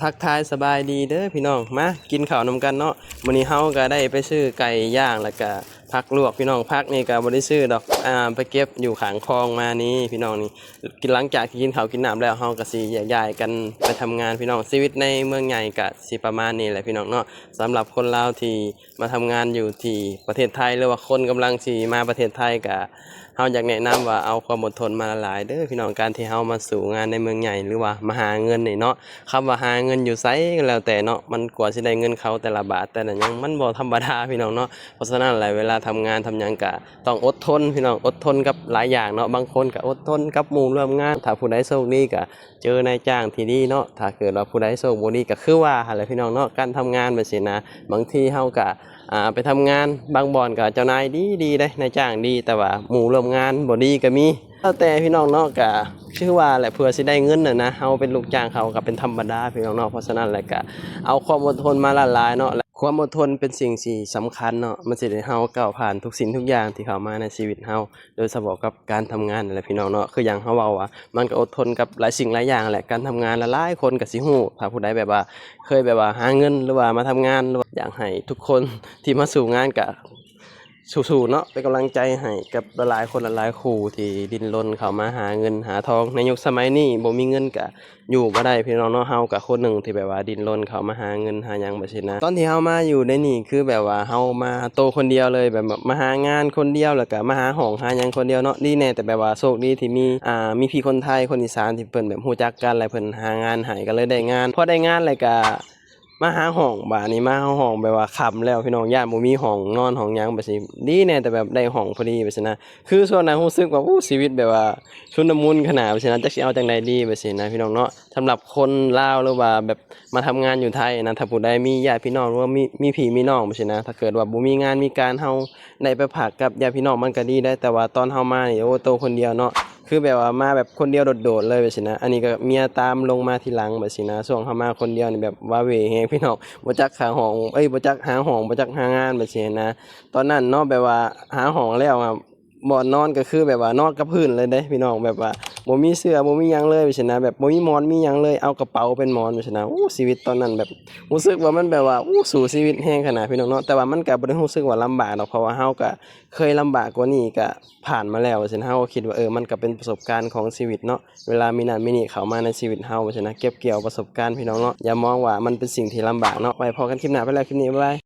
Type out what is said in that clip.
ທັກທາຍສະບາຍດີເດີພີ່ນ້ອງ ມາກິນເຂົ້ານຳກັນເນາະ. ມື້ນີ້ເຮົາກໍໄດ້ໄປຊື້ໄກ່ຍ່າງ ແລ້ວກໍຜັກລວກພີ່ນ້ອງ. ຜັກນີ້ກໍບໍ່ໄດ້ຊື້ດອກ ອ່າ ໄປເກັບຢູ່ຂ້າງຄອງມານີ້ພີ່ນ້ອງ. ນີ້ ຫຼັງຈາກທີ່ກິນເຂົ້າກິນນ້ຳແລ້ວ ເຮົາກໍຊິແຍກຍ້າຍກັນໄປທຳງານພີ່ນ້ອງ. ຊີວິດໃນເມືອງໃຫຍ່ກໍຊິປະມານນີ້ແຫຼະພີ່ນ້ອງເນາະ. ສຳລັບຄົນລາວທີ່ ມາທຳງານຢູ່ທີ່ປະເທດໄທ ຫຼືວ່າຄົນກຳລັງຊິມາປະເທດໄທ ກະເຮົາຢາກແນະນຳວ່າເອົາຄວາມອົດທົນມາຫຼາຍໆເດີພີ່ນ້ອງ. ການທີ່ເຮົາມາສູ້ງານໃນເມືອງໃຫຍ່ ຫຼືວ່າມາຫາເງິນນີ້ເນາະ, ຄຳວ່າຫາເງິນຢູ່ໃສກໍແລ້ວແຕ່ເນາະ, ມັນກວ່າຊິໄດ້ເງິນເຂົາແຕ່ລະບາດແຕ່ລະຫຍັງ ມັນບໍ່ທຳມະດາພີ່ນ້ອງເນາະ. ເພາະສະນັ້ນແຫຼະ ເວລາທຳງານທຳຫຍັງກະຕ້ອງອົດທົນພີ່ນ້ອງ, ອົດທົນກັບຫຼາຍຢ່າງເນາະ. ບາງຄົນກະອົດທົນກັບໝູ່ຮ່ວມງານ, ຖ້າຜູ້ໃດໂຊກດີກະ ເຈີນາຍຈ້າງທີ່ດີເນາະ. ຖ້າເກີດວ່າຜູ້ໃດໂຊກບໍ່ດີກໍຄືວ່າຫັ້ນແຫຼະພີ່ນ້ອງເນາະ, ການທຳງານແບບຊີ້ນະ. ບາງທີເຮົາກໍ ອ່າ ໄປທຳງານ ບາງບ່ອນກໍເຈົ້ານາຍດີໆເດ້ ນາຍຈ້າງດີ ແຕ່ວ່າໝູ່ຮ່ວມງານບໍ່ດີກໍມີ. ແລ້ວແຕ່ພີ່ນ້ອງເນາະ, ກໍຄືວ່າແຫຼະ ເພື່ອຊິໄດ້ເງິນຫັ້ນນະ, ເຮົາເປັນລູກຈ້າງເຂົາກໍເປັນທຳມະດາພີ່ນ້ອງເນາະ. ເພາະສະນັ້ນແຫຼະ ກໍເອົາຄວາມອົດທົນມາຫຼາຍໆເນາະ, ແລະ ຄວາມອົດທົນເປັນສິ່ງທີ່ສຳຄັນເນາະ, ມັນຊິເຮັດໃຫ້ເຮົາກ້າວຜ່ານທຸກສິ່ງທຸກຢ່າງທີ່ເຂົ້າມາໃນຊີວິດເຮົາ. ໂດຍສະເພາະກັບການທຳງານຫັ້ນແຫຼະພີ່ນ້ອງເນາະ. ຄືຢ່າງເຮົາເວົ້າວ່າ ມັນກໍອົດທົນກັບຫຼາຍສິ່ງຫຼາຍຢ່າງແຫຼະ. ການທຳງານຫຼາຍໆຄົນກໍຊິຮູ້, ຖ້າຜູ້ໃດແບບວ່າເຄີຍແບບວ່າຫາເງິນ ຫຼືວ່າມາທຳງານ ຫຼືວ່າ ຢາກໃຫ້ທຸກຄົນທີ່ມາສູ້ງານກໍສູ້ໆເນາະ, ເປັນກຳລັງໃຈໃຫ້ກັບຫຼາຍໆຄົນຫຼາຍໆຄູ່ທີ່ດີ້ນລົນເຂົ້າມາຫາເງິນຫາທອງ. ໃນຍຸກສະໄໝນີ້ບໍ່ມີເງິນກໍ ຢູ່ບໍ່ໄດ້ພີ່ນ້ອງເນາະ. ເຮົາກໍຄົນໜຶ່ງທີ່ແບບວ່າດີ້ນລົນເຂົ້າມາຫາເງິນຫາຫຍັງແບບຊີ້ນະ. ຕອນທີ່ເຮົາມາຢູ່ໃນນີ້ ຄືແບບວ່າເຮົາມາໂຕຄົນດຽວເລີຍ, ແບບມາຫາງານຄົນດຽວ ແລ້ວກໍມາຫາຫ້ອງຫາຫຍັງຄົນດຽວເນາະ. ດີແດ່ ແຕ່ແບບວ່າໂຊກດີທີ່ມີ ອ່າ ມີພີ່ຄົນໄທ ຄົນອີສານ ທີ່ເພິ່ນແບບຮູ້ຈັກກັນ ແລ້ວເພິ່ນຫາງານໃຫ້ ກໍເລີຍໄດ້ງານ. ພໍໄດ້ງານແລ້ວກໍມາຫາຫ້ອງ, ບາດນີ້ມາຫາຫ້ອງແບບວ່າຄ່ຳແລ້ວພີ່ນ້ອງ, ຢ້ານບໍ່ມີຫ້ອງນອນຫ້ອງຫຍັງແບບຊີ້. ດີແດ່ ແຕ່ແບບໄດ້ຫ້ອງພໍດີແບບຊີ້ນະ. ຄືຊ່ວງນັ້ນຮູ້ສຶກວ່າ ໂອ້ ຊີວິດແບບວ່າຊຸນລະມຸນຂະໜາດແບບຊີ້ນະ, ຈັກຊິເອົາຈັ່ງໃດດີແບບຊີ້ນະພີ່ນ້ອງເນາະ. ສຳລັບຄົນລາວ ຫຼືວ່າແບບມາທຳງານຢູ່ໄທນະ, ຖ້າຜູ້ໃດມີຍາດພີ່ນ້ອງ ຫຼືວ່າມີ ມີພີ່ມີນ້ອງແບບຊີ້ນະ, ຖ້າເກີດວ່າບໍ່ມີງານມີການ ເຮົາໄດ້ໄປພັກກັບຍາດພີ່ນ້ອງມັນກໍດີໄດ໋. ແຕ່ວ່າຕອນເຮົາມານີ້ ໂອ້ ໂຕຄົນດຽວເນາະ, ຄືແບບວ່າມາແບບຄົນດຽວໂດດໆເລີຍແບບຊີ້ນະ. ອັນນີ້ກໍເມຍຕາມລົງມາທີຫຼັງແບບຊີ້ນະ. ຊ່ວງເຮົາມາຄົນດຽວນີ້ແບບວາເວແຮງພີ່ນ້ອງ, ບໍ່ຈັກຫາຫ້ອງ ເອີຍ ບໍ່ຈັກຫາຫ້ອງ ບໍ່ຈັກຫາງານແບບຊີ້ນະ. ຕອນນັ້ນເນາະ ແບບວ່າຫາຫ້ອງແລ້ວ ບ່ອນນອນກໍຄືແບບວ່ານອນກັບພື້ນເລີຍເດ້ພີ່ນ້ອງ, ແບບວ່າບໍ່ມີເສື່ອ ບໍ່ມີຫຍັງເລີຍແບບຊີ້ນະ, ແບບບໍ່ມີໝອນມີຫຍັງເລີຍ, ເອົາກະເປົາເປັນໝອນແບບຊີ້ນະ. ໂອ້ ຊີວິດຕອນນັ້ນແບບ ຮູ້ສຶກວ່າມັນແບບວ່າ ໂອ້ ສູ້ຊີວິດແຮງຂະໜາດພີ່ນ້ອງເນາະ. ແຕ່ວ່າມັນກໍບໍ່ໄດ້ຮູ້ສຶກວ່າລຳບາກດອກ, ເພາະວ່າເຮົາກໍເຄີຍລຳບາກກວ່ານີ້ ກໍຜ່ານມາແລ້ວວ່າຊັ້ນ. ເຮົາກໍຄິດວ່າ ເອີ ມັນກໍເປັນປະສົບການຂອງຊີວິດເນາະ, ເວລາມີນັ້ນມີນີ້ເຂົ້າມາໃນຊີວິດເຮົາວ່າຊັ້ນນະ, ເກັບກ່ຽວປະສົບການພີ່ນ້ອງເນາະ. ຢ່າມອງວ່າມັນເປັນສິ່ງທີ່ລຳບາກເນາະ. ໄວ້ພໍ້ກັນຄລິບໜ້າ, ໄປແລ້ວ ຄລິບນີ້ ບາຍບາຍ.